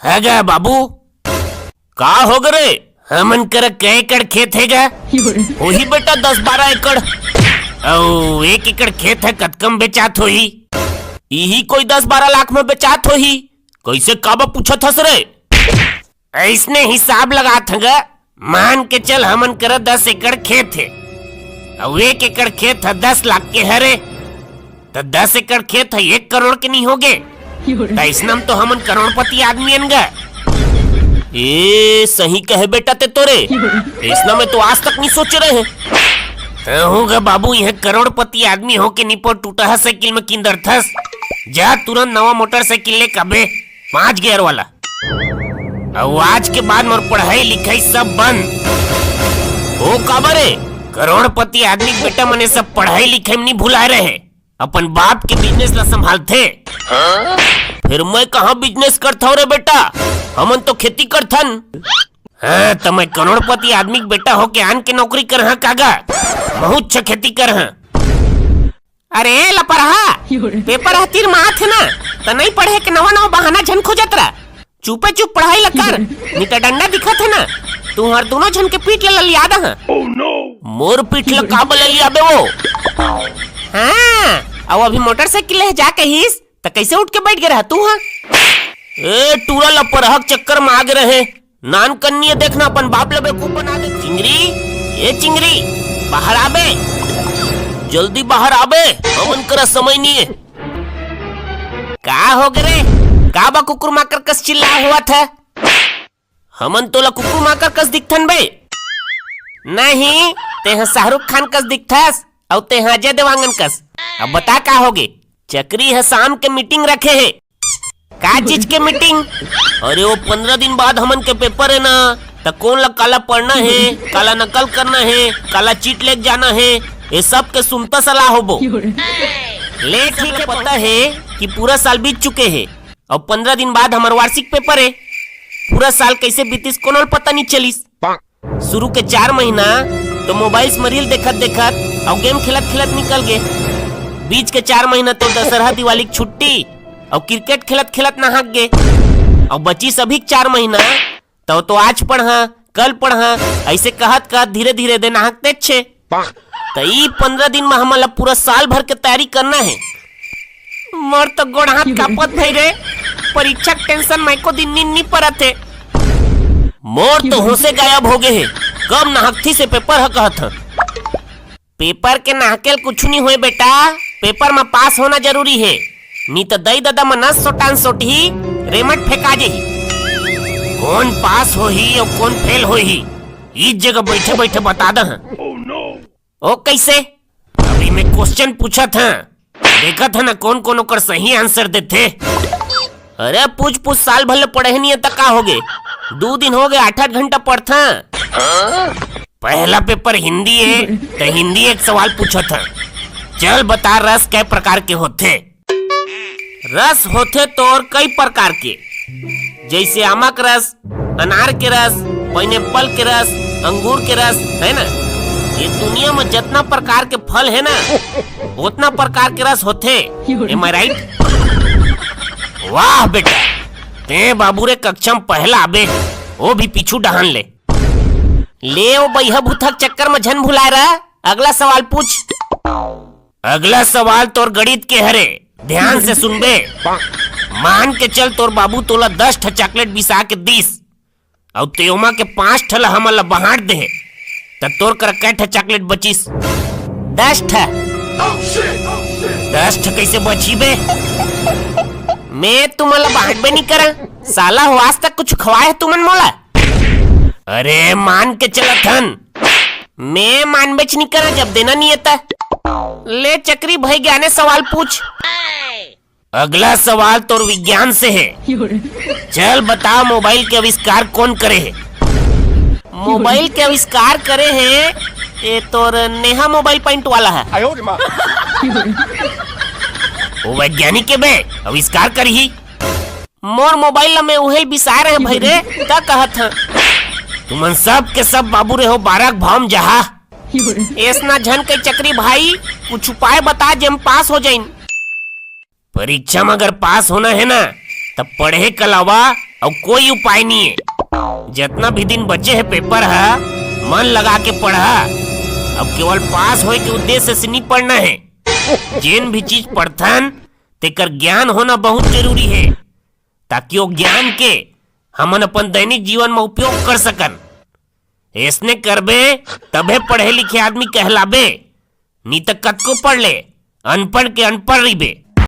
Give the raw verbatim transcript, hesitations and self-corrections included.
है गा बाबू। का हो गे रे? हमन करा कै एकड़ खेत हे गा? होही बेटा दस बारह एकड़। अउ एक एकड़ खेत ह कतका म बेचात होही? इही कोई दस बारह लाख म बेचात होही। कइसे काबर पूछत हस रे? अइसने हिसाब लगात हंव गा। मान के चल हमन करा दस एकड़ खेत हे, अउ एक एकड़ खेत ह दस लाख के हरे, त दस एकड़ खेत ह एक करोड़ के नइ होगे? त अइसना म तो हमन करोड़पति आदमी अन गा। ए, सही कहे बेटा ते तो रे, अइसना मैं तो आज तक नइ सोचे रहेंव। तहूं गा बाबू, इहां करोड़पति आदमी होके निपोर टूटहा साइकिल म किंदरथस। जा तुरंत नवा मोटरसाइकिल ले कबे, पांच गियर वाला। अउ आज के बाद मोर पढ़ाई लिखाई सब बंद। ओ काबर रे? करोड़पति आदमी के बेटा मन ए सब पढ़ाई लिखाई म नइ भुलाय रहे, अपन बाप के बिजनेस ला संभालथे। फेर मैं कहां बिजनेस करथंव रे बेटा? हमन तो खेती करथन। हां, त मैं करोड़पति आदमी के बेटा होके आन के नौकरी करहां का गा? बहुत अच्छा खेती करहां। अरे लपरहा, पेपर ह तीर म आत हे ना, त नइ पढ़े के नवा नवा बहाना झन खोजत रह। चुपे चुप पढ़ाई ल कर, नइ त डंडा दिखत हे ना, तुंहर दूनों झन के पीठ ल ललिया दहंव। मोर पीठ ल काबर ललियाबे वो? हां, अउ अभी मोटरसाइकिल ले जा कहिस, त कइसे उठ के बइठ गे रह तू ह? ए टूरा लपरहा के चक्कर म आ गे रहेंव। नानकन नइ हे, देखना अपन बाप ल बेवकूफ बना दे। चिंगरी, ए चिंगरी, बाहर आबे, जल्दी बाहर आबे, हमन करा समय नइ हे। का हो गे रे? काबर कुकुर माकर कस चिल्ला होवत हस? हमन तोला कुकुर माकर कस दिखथन बे? नहीं, तेंह शाहरुख खान कस दिखथस, अउ तेंह अजय देवांगन कस। अब बता का होगे? चकरी ह शाम के मीटिंग रखे हे। का चीज के मीटिंग? अरे वो पंद्रह दिन बाद हमन के पेपर हे ना, त कोन ला काला पढ़ना हे, काला नकल करना हे, काला चीट लेके जाना हे, ये सब के सुनता सलाह होबो। ले ठीक हे, पता हे कि पूरा साल बीत चुके हे, अउ पंद्रह दिन बाद हमर वार्षिक पेपर हे। पूरा साल कइसे बीतिस कोनो ल पता नइ चलिस। शुरू के चार महीना तो मोबाइल्स म रील देखत देखत अउ गेम खेलत खेलत निकल गे। बीच के चार महीना तो दशहरा दिवाली के छुट्टी अउ क्रिकेट खेलत खेलत नहाक गे। अउ बचिस अभी के चार महीना, तव तो आज पढ़हा, कल पढ़हा, अइसे कहत कहत धीरे धीरे दे नहाकतेच हे। त ई पंद्रह दिन म हमन ला पूरा साल भर के तैयारी करना हे। मोर तो गोड़ हाथ कांपत भई रे, परीक्षा के टेंशन म एको दिन नींद नइ परत हे। मोर तो होशे गायब होगे हे, कब नहाकथिस ए पेपर ह कहत हंव। पेपर के नहाके ल कुछु नइ होय बेटा, पेपर म पास होना जरूरी हे, नइ त दई ददा म नस सोटान सोटही, रेमट फेंका जही। कोन पास होही अउ कोन फेल होही, ई जगह बइठे बइठे बता दहंव। ओ कइसे? अभी मैं क्वेश्चन पूछत हंव, देखत हंव ना कोन कोन ओकर सही आंसर देथे। अरे पूछ पूछ, साल भर ले पढ़े नइ हे त का होगे? दू दिन होगे, आठ आठ घंटा पढ़थंव। पहला पेपर हिंदी हे, त हिंदी एक सवाल पूछत हंव। चल बता, रस कै प्रकार के होथे? रस होथे तोर कई प्रकार के, जइसे आमा के रस, अनार के रस, पाइनएप्पल के रस, अंगूर के रस, हे ना? ये दुनिया म जतना प्रकार के फल हे ना, ओतना प्रकार के रस होथे। Am I right? वाह बेटा, तें बाबू रे कक्षा म पहला आबे, वो भी पीछू डहान ले। ले ओ बइहा भूथा के चक्कर म झन भुलाय रह, अगला सवाल पूछ। अगला सवाल तोर गणित के हरे, ध्यान से सुनबे। मान के चल तोर बाबू तोला दस ठा चॉकलेट बिसा के दिस, अउ तें ओमा के पांच ठा ला हमन ला बांट देहे, त तोर करा कै ठा चॉकलेट बचिस? दस ठा। दस ठा कइसे बचही बे? मैं तुमन ला बांटबे नइ करंव, साला हो आज तक कुछु खवाय हे तुमन मोला? अरे मान के चलत हन, मैं मानबेच नइ करंव जब देना नइ हे त। ले चकरी भई, ज्ञाने सवाल पूछ। अगला सवाल तोर विज्ञान से हे। चल बता, मोबाइल के आविष्कार कोन करे हे? मोबाइल के आविष्कार करे हे, ए तोर नेहा मोबाइल पॉइंट वाला हे। वो वैज्ञानिक हे बे, आविष्कार करही। मोर मोबाइल ला मैं उहेल बिसाय रहें भई रे, त कहत हंव। तुमन सब के सब बाबू रे हो बारह के भाव म जाहा। अइसना झन कह चकरी भाई, कुछ उपाय बता जेम पास हो जाइन। परीक्षा म अगर पास होना हे ना, त पढ़े के अलावा अउ कोई उपाय नहीं है। जतना भी दिन बचे हे पेपर ह, मन लगा के पढ़ा। अब केवल पास होए के उद्देश्य से नहीं पढ़ना है। जेन भी चीज पढ़थन, तेकर ज्ञान होना बहुत जरूरी है, ताकि वो ज्ञान के हमन अपन दैनिक जीवन में उपयोग कर सकन। ऐसने करबे, तभे पढ़े लिखे आदमी कहलाबे, नी त कतको पढ़ ले, अनपढ़ के अनपढ़ रहिबे।